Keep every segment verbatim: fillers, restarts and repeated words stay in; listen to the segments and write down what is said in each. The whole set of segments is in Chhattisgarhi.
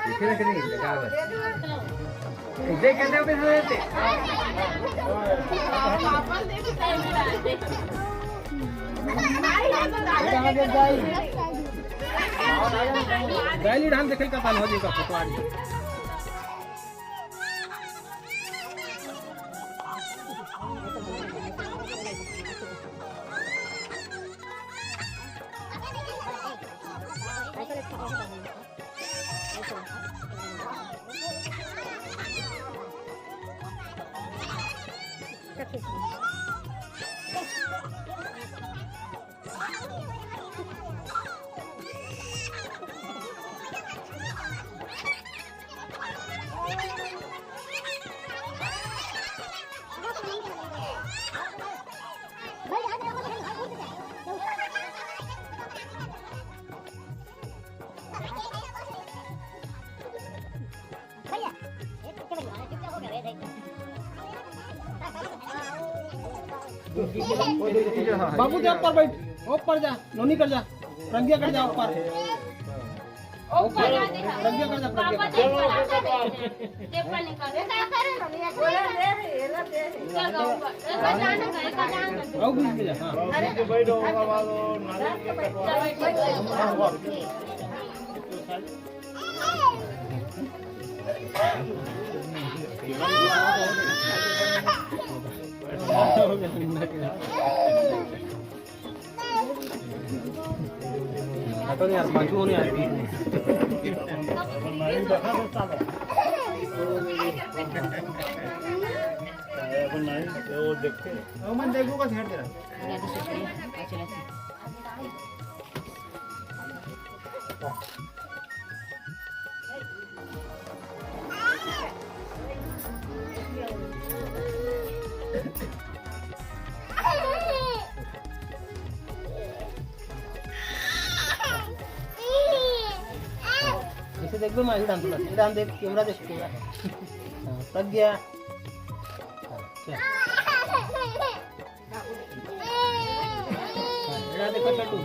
देखे ना कि नहीं, लगा हुआ है। देख, कैसे, कैसे देते? डायली धान देखे का पान हो जाएगा, पटवारी। बाबू जा ऊपर बैठ, ऊपर जा, नोनी कर जा, प्रज्ञा कर जा ऊपर। ऊपर जा, प्रज्ञा कर जा, प्रज्ञा कर जा। आओ, बीच में जा, हाँ। हटो नहीं यार, पाछू होने यार, बीच में। वो देखते हैं। वो मन देखो का छेड़ दे रहा है। ऐसे देख दो, मैं इधर आंदो, इधर आंदो, कैमरा देखो, कैमरा। हाँ, लग गया। हाँ, चल। हाँ, इधर देखो छोटू।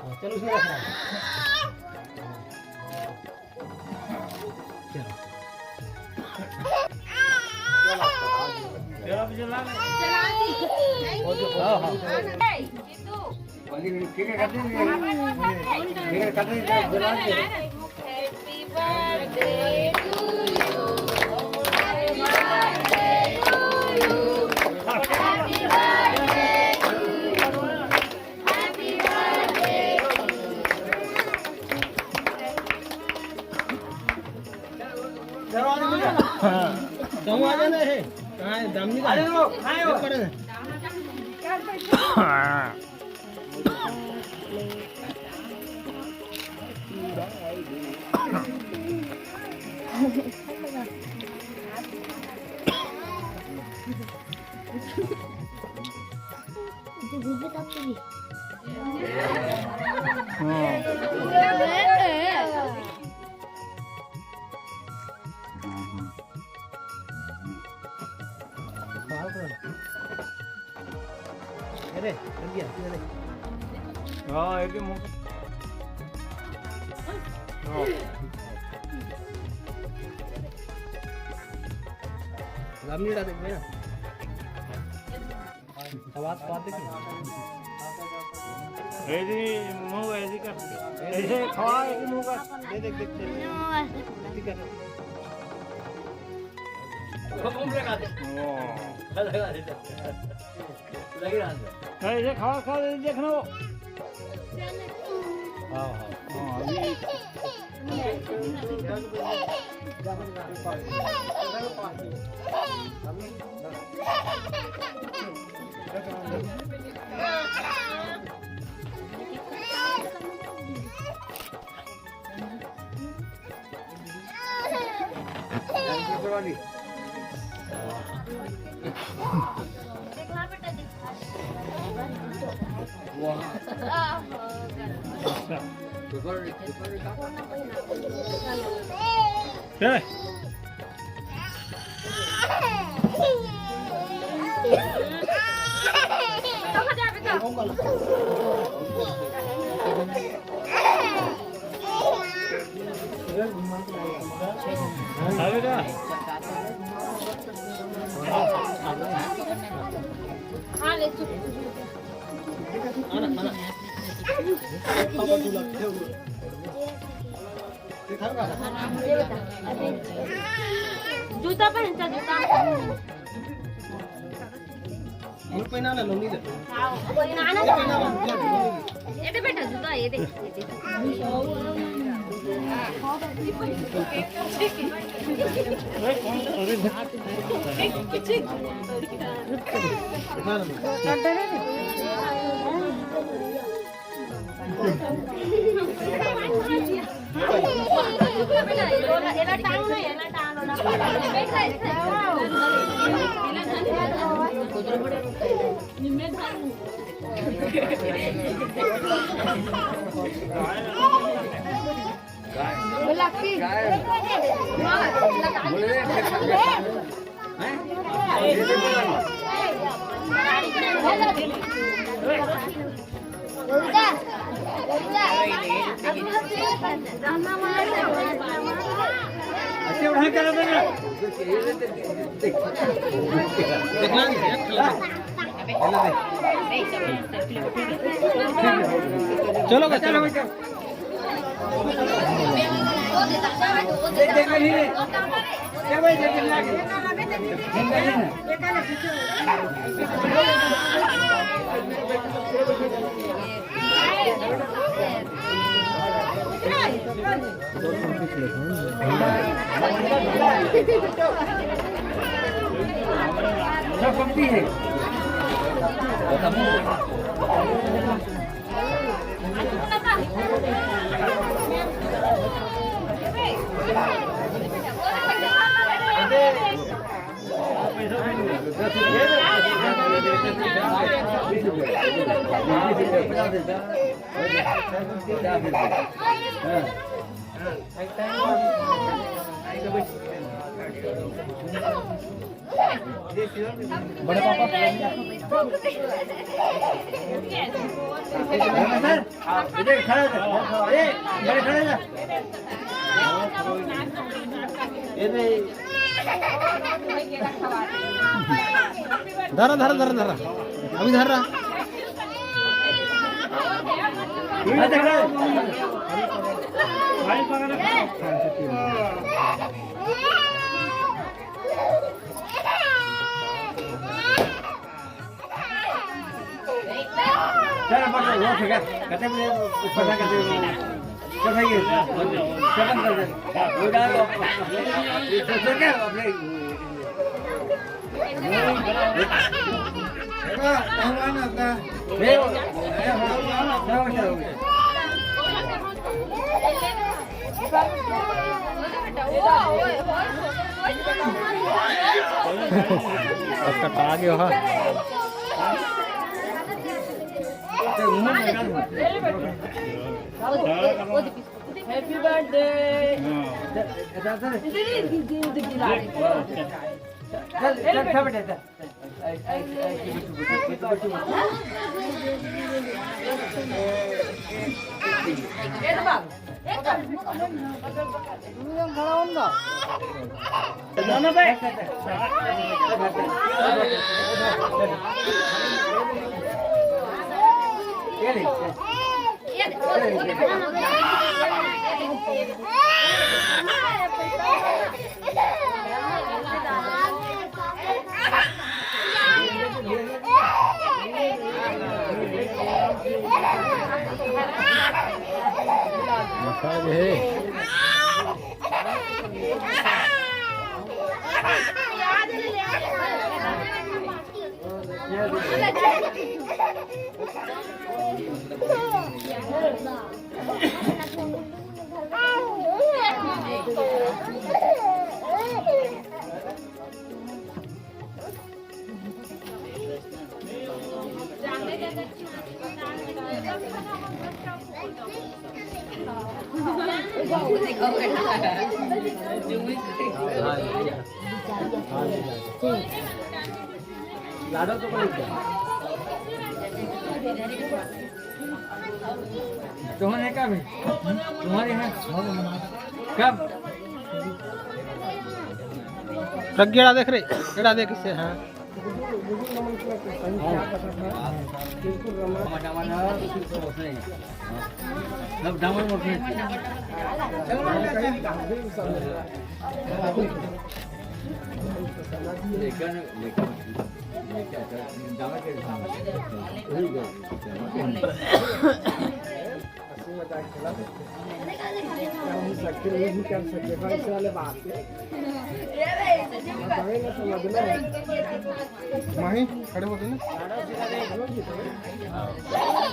हाँ, चल उसने रख रहा है। चलो। हाँ, हाँ। हाँ, कहूँ आ जाना है। कहाँ है? दामनी का है? अरे वो, कहाँ है वो? ये पड़े हैं। हाँ। हाँ। अरे, लग गया, अरे। हाँ, ये भी मुंह। हाँ। रामलीला देख भैया। सवाद, स्वाद देखिए। ऐसे मुंह ऐसे कर, ऐसे खवा, ऐसे मुंह कर। दे, देख, देख, देख। ऐसे कर। वाह। लगे रहने दो। ऐसे खवा, खवा, देखना वो। हाँ, हाँ। हाँ, ये जूता पहनता, जूता। मोर पहिना ना, लुंगी ले। हाँ, पहिना ना। ये पहिना ना, ये पहिना ना। ये दे बेटा, जूता ये दे, ये दे। चलो, चलो। सब पंक्ति है। बड़े पापा। इधर खड़ा था। ए, बड़े खड़े था। धरा, धरा, धरा, धरा। अभी धर रहा। चल, अपन लोग हो सका। कते बजे ऊपर था, कते बजे? चल भाई, ये, चल बंद कर दे। हो जाएगा। ये तो सो क्या अपने? पहलवान आता। ये, ये, ये, ये, ये। अब कटा गया हा। Happy birthday। चल, चल, खा बेटा, चल। मसाज है। लाडो तो कोई क्या? तुम्हारे का भी? तुम्हारे है? कब? प्रज्ञा, एड़ा देख रे, एड़ा देख इसे, हाँ। सब डामर मोड़ में। लेकिन, लेकिन, लेकिन, डामर के हंसी मजाक खेला। हम सकते नहीं भी कर सकते, पर इस वाले बात है। बतावे ना, समझना है। माही, खड़े होते ना।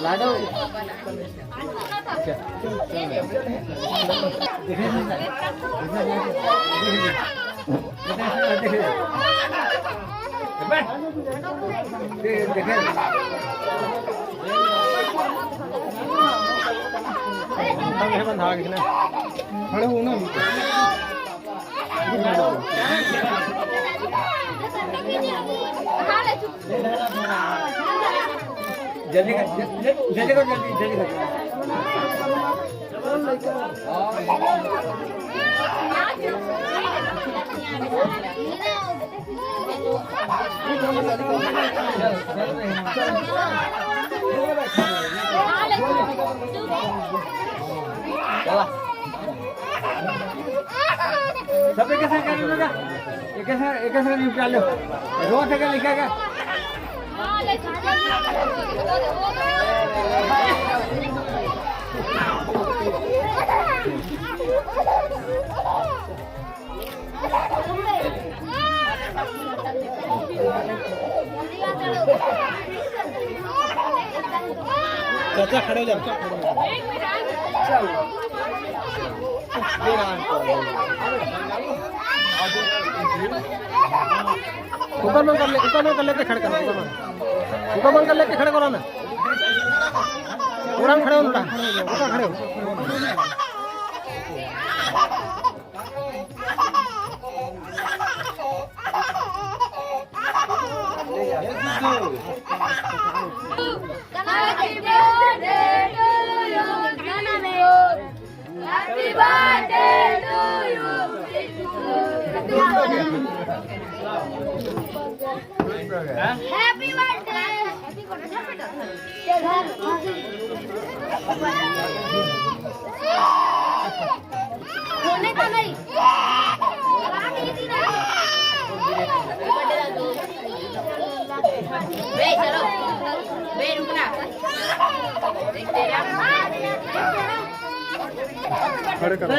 लाडो। खड़े हो ना। जल्दी कर, जल्दी कर, जल्दी, जल्दी कर। चला। सब एक साथ कर लो ना। एक साथ, एक साथ निपटा लो। रो थे क्या लिखा क्या? चाचा खड़े हो जाओ। ऊपर मन कर ले, ऊपर मन कर लेके खड़े करो, ऊपर मन, ऊपर मन कर लेके खड़े करो ना। पूरा खड़े हो, उल्टा, उल्टा खड़े हो। Happy birthday to you. Happy birthday. बे, चलो। बे, रुकना। खड़े करो।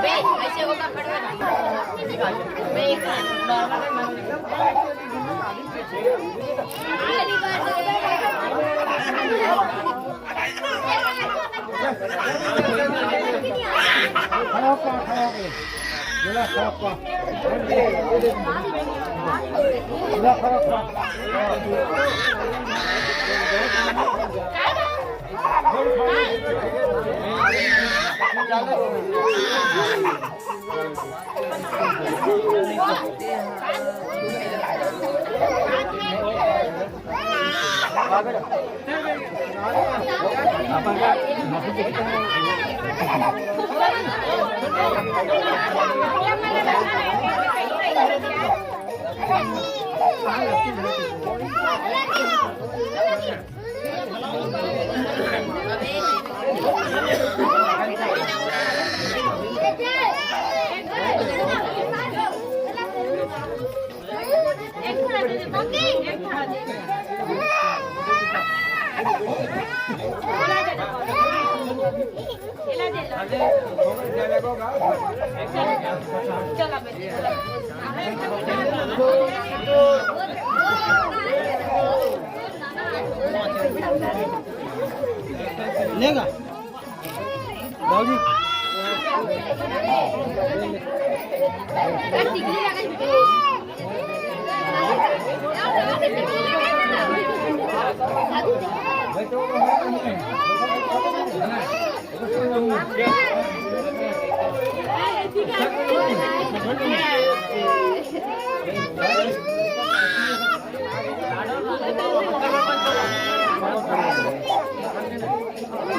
बे, ऐसे होगा, खड़े हो जा। बे, एक लेगा बाबूजी।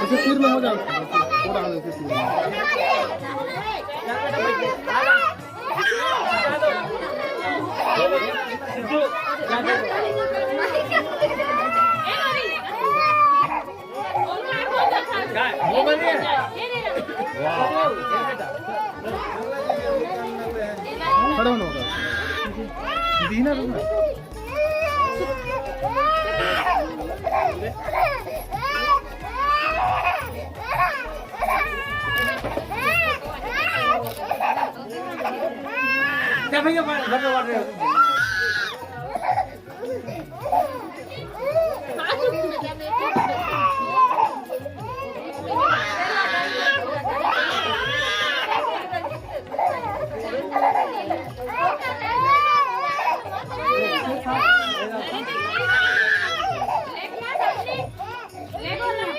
ऐसे तीर में हो जाओ, थोड़ा ऐसे तीर में। खड़ा होना होगा। दीदी ना, रुक ना। क्या भैया, बात, बात, बात।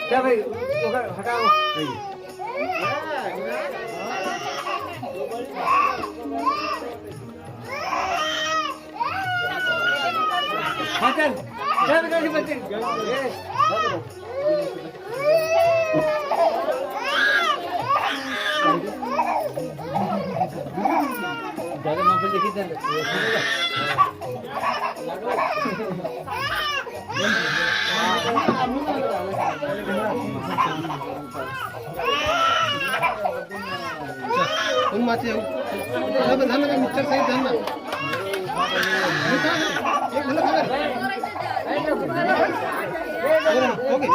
क्या भाई, ओकर हटाओ। हाँ, चल। चल, चल, चल, चल। ज्यादा महफिल देखी थे। तुम माचे हो। ना बंधा ना, मिक्सचर सही बंधा। एक बंधा खा ले। ओके।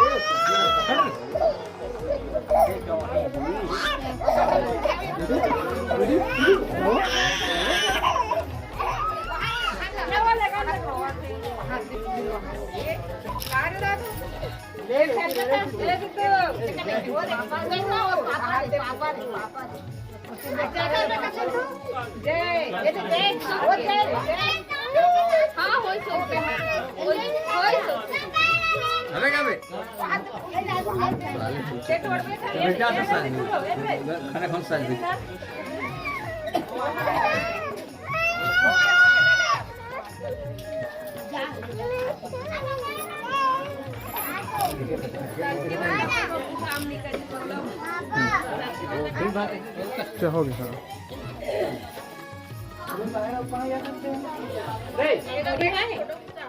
अरे क्या बे? बेटा तो साइड में। खाना कौन साइड में? अच्छा, हो गया, हाँ।